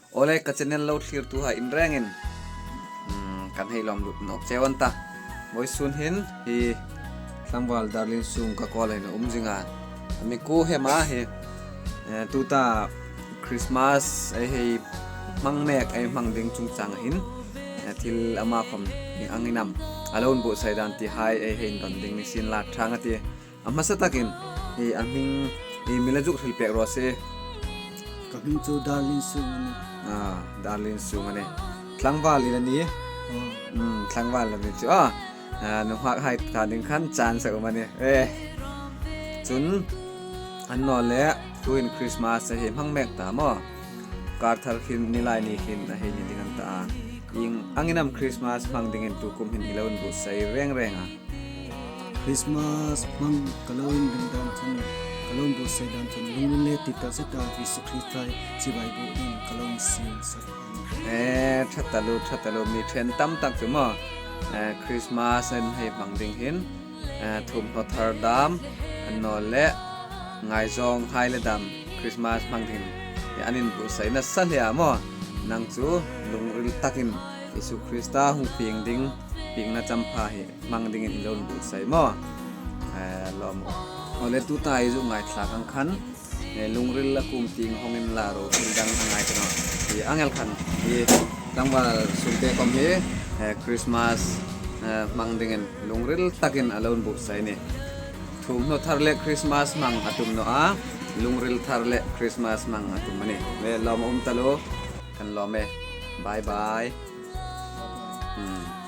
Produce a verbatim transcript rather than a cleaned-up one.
Awle, ka channel lo thlirtuhai in rengin, mm, kan hei lawm lut nawk cheu an ta. Vawisun hin hi tlangval Darlin Sung ka call a hin a um zing a. A mi ku hem a hi, eh, tuta Christmas ei hei hmang mek, ei hmang ding chungchang hin, eh, thil ama khawm ieng angin am a lo inbuotsai dan ti hai ei hei indon ding ni sien la ṭhang a tih. A hmasa takin, eh, a hming, eh, mi la zuk hril pek raw se. Ka hming chu Darlin Sung a nih. Ah, Darlin Sung a nih. Tlangval i la ni? Oh. Hmm, tlangval la ni chu. Ah, ah, nunghak hai ta ding khan chance a um a nih. Eh. Chun, annawleh, tuhin Christmas a hei hmang mek ta maw. Kar thar khin, ni lai ni khin a hei ni ding an ta a. Ieng angin am Christmas hmang dingin tu kum hin i lo inbuotsai reng reng a. Christmas hmang ka lo indon dan chun, ka lo inbuotsai dan chun, lungril le ṭha tak zeta Isu Krista chibai bu ding ka lo insiem sak. Eh, ṭha taluo, ṭha taluo, mi ṭhen tam tak chu maw. Eh, Christmas an hei hmang ding hin, eh, thuomhnaw thar dam, annawleh ngaizawng hai le dam Christmas hmang ding hin, eh, an inbuotsai nasa hle a maw. Nang chu lungril takin Isu Krista hung pieng ding, piengna champha hi hmang dingin i lo inbuotsai maw. Eh, lawm u. Awle, tuta ei zuk ngaithlak ang khan, eh, lungril a kum tieng hawng inla ro, thil dang a ngai ta naw. Hi ang el khan, hi tlangval Sungte khawm hi, eh, Christmas, eh, hmang dingin lungril takin a lo inbuotsai a nih. Thuomhnaw thar le Christmas hmang a tum naw a, lungril thar le Christmas hmang a tum a nih. Eh, lawm a um taluo, kan lawm e. Bye bye. Hmm.